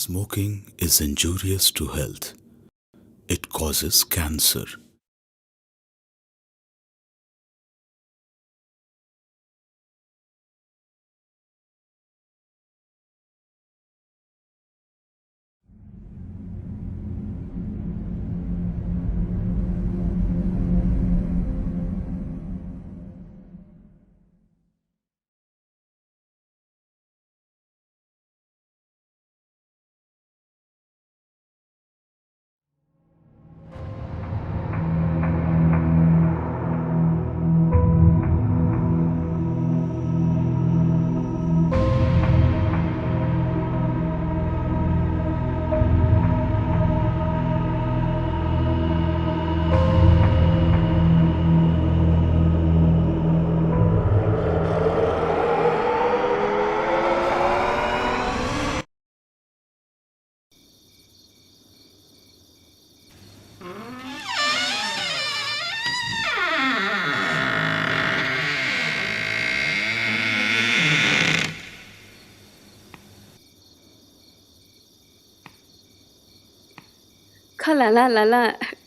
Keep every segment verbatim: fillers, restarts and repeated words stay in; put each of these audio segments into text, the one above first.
Smoking is injurious to health. It causes cancer. खला ला ला ला,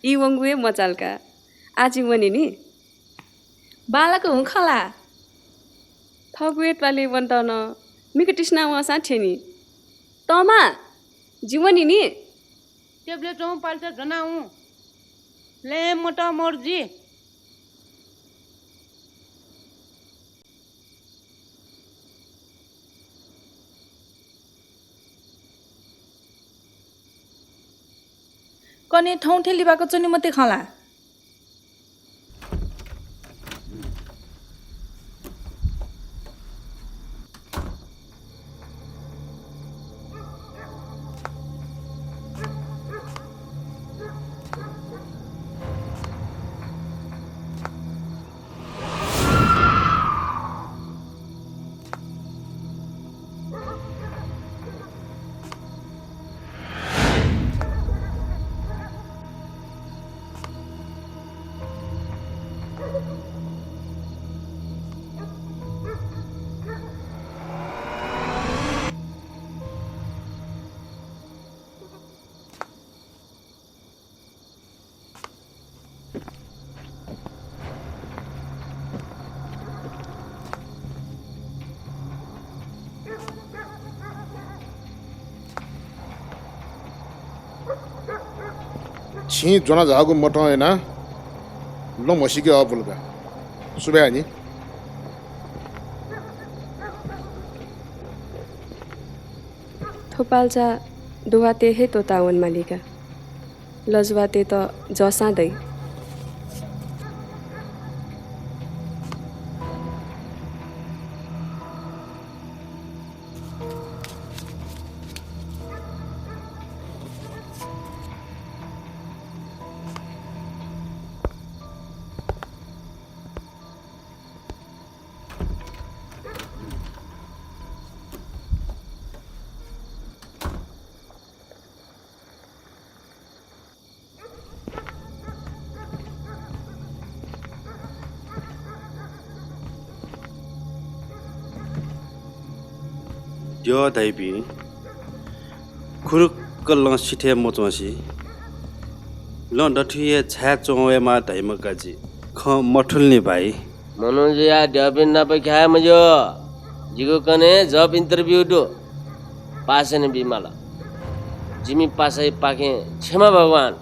ई वंगु हे मचाल का। आः जि वने नि। बांलाक हुँ खला। थःगु हे त्वालय् वनेत नं मिखा तिसिना वंसां थ्यनी। तमा, जि वने नि। टेबलय् च्वंगु पाल्चा ज्वना हुँ। लँय् मत मरु जि। कन्हय् थौं थें लिबाक च्वने मते खला। छिं ज्वनाझाःगु मतं यानाः लँ म्हसीके अःपुल का। सुभाय् नि। थ्व पाल्चा दुवातय् हे त्वःताः वनेमाली का। लजुवातय्त जःसां दइ। द्यः धाइपिं, खुरुक्क लँ सिथय् मच्वंसे लँ दथुइ हे छाय् च्वं वयेमाः धाइम्ह का जि। खँ मथुल नि भाइ। मनू जुयाः द्यःपिं नाप ख्याये मज्यू। जिगु कन्हय् job interview दु। पास यानाबी माल। जिमि पासायापाखें क्षमा भगवान।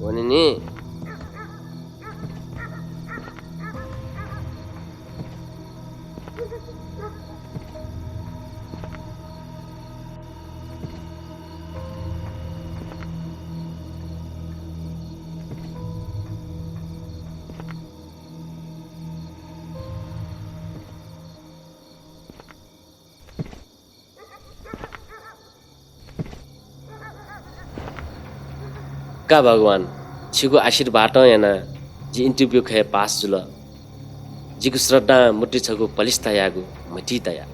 वने नि। का भगवान, छिगु आशीर्वादं यानाः जि interview खँय् पास जुल। जिगु श्रद्धां मूर्ति छगू पलिस्था याःगु मतिइ तया।